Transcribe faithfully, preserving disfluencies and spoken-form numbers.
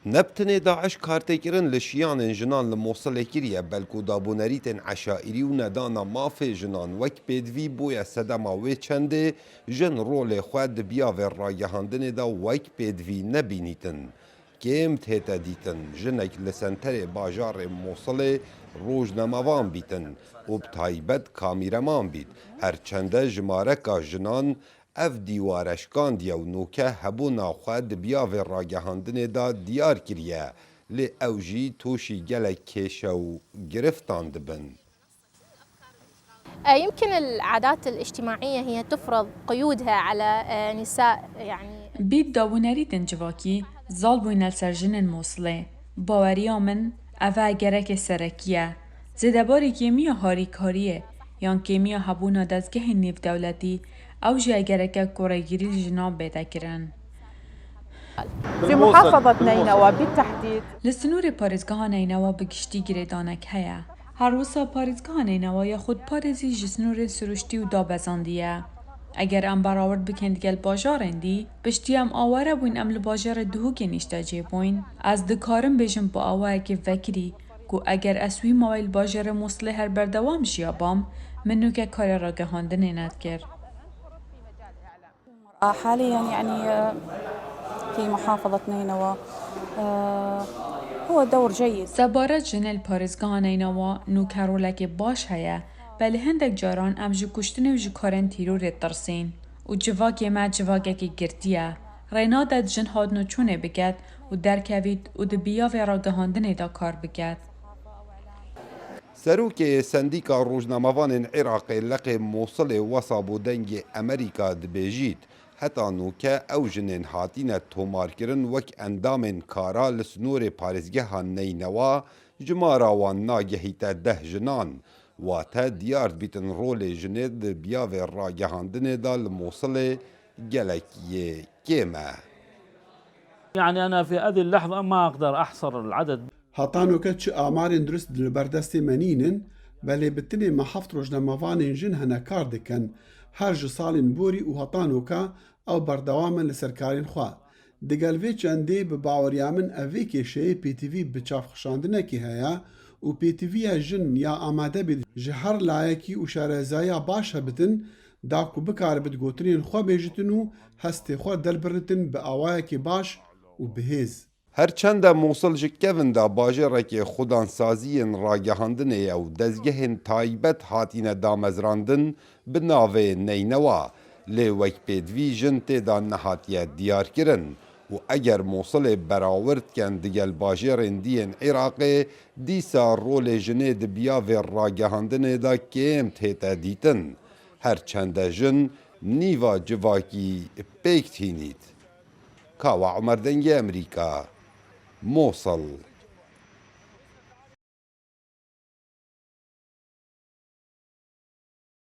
Ne bi tenê DAIŞ kartêkirin li şiyanên jinan li Mosilê kiriye, belku dabûnerîtên eşaîrî û nedana mafê jinan wek pêdivî bûye sedema wê çendê jin rolê xwe di biyavê ragihandinê de wek pêdivî nebînîtin. Kêm tête dîtin jinek li senterê bajarê Mosilê rojnamevan bîtin û bi taybet kamîreman bît. Her çende jimareka jinan ev dîware şikandiye û nûke hebûna xwe di biyavê ragihandinê de diyar kiriye, lê ew jî tûşî gelek kêşe û giriftan dibin. آه، يمكن العادات الاجتماعية هي تفرض قيودها على، آه، نساء، يعني. Bît dabûnerîtên civakî zal bûyne li ser jinên Mosilê. Baweriya min, ev e gereke serekî ye. Zêdebarî kêmiya harîkariyê yan kêmiya hebûna dezgehên nêvdewletî, ew jî gereke ku rêgirî li jinan bête kirin. في محافظة نينوى بالتحديد. Li sînorê parêzgeha Neynewa bi giştî girêdanek heye. Her wisa parêzgeha Neynewa ya xwe diparêzî ji sînorên siruştî û dabezandî ye. Eger em berawerd bikin digel bajarên dî, piştî em aware bûyn em li bajarê Duhokê nîştecê bûyn. Ez dikarim bêjim bi awayekî vekirî ku eger ez wî mawê li bajarê Mosilê her berdewam jiya bam, min nûke karê ragihandinê nedikir. حاليا يعني في محافظة نينوى هو دور جيد. Sebaret jinê li parêzgeha Neynewa nûke rolekê baş heye, belê hindek caran em ji kuştinê û ji karên tîrorê tirsîn û civakê me civakekî girtî ye. Rê nade di jin hatin û çûnê biket û derkevît û di biyavê ragihandinê de kar biket. Serokê Sendîka Rojnamevanên Iraqê leqê Mosilê wesa bo Dengê Emerîka dibêjît, heta nûke ew jinên hatîne tomarkirin wek endamên kara li sînorê parêzgeha Neynewa jimara wan nagehîte deh jinan, wate diyar dibîtin rolê jinê di biyavê ragihandinê de li Mosilê gelek yê kêm e. يعني أنا في هذه اللحظة ما أقدر أحصر العدد. Heta noke çi amarên dirust li ber destê me nînin, belê bi tinê me heft rojnamevanên jin hene kar dikin, her ji salên borî û heta noke ew berdewam in li ser karên xwe. Digel vê çendê bi baweriya min ev vê kêşeyê pêtivî bi çavxişandinekê heye û pêtiviya jin ya amade bê ji her layekî û şarezayiya baş hebitin da ku bikaribit gotinên xwe bêjitin û hestê xwe delbirnitin bi awayekê baş û bi hêz. Her çende Mosil ji kevin de bajêrekê xudansaziyên ragihandinê ye û dezgehên taybet hatîne damezrandin bi navê Neynewa, lê wek pêdivî jin tê de nehatiye diyarkirin û eger Mosilê berawird ken digel bajêrên dî yên Iraqê, dîsa rolê jinê di biyavê ragihandinê de kêm tête dîtin. Her çende jin nîva civakî pêk tînît. Kawa Umer Dengê Emerîka, Mosil.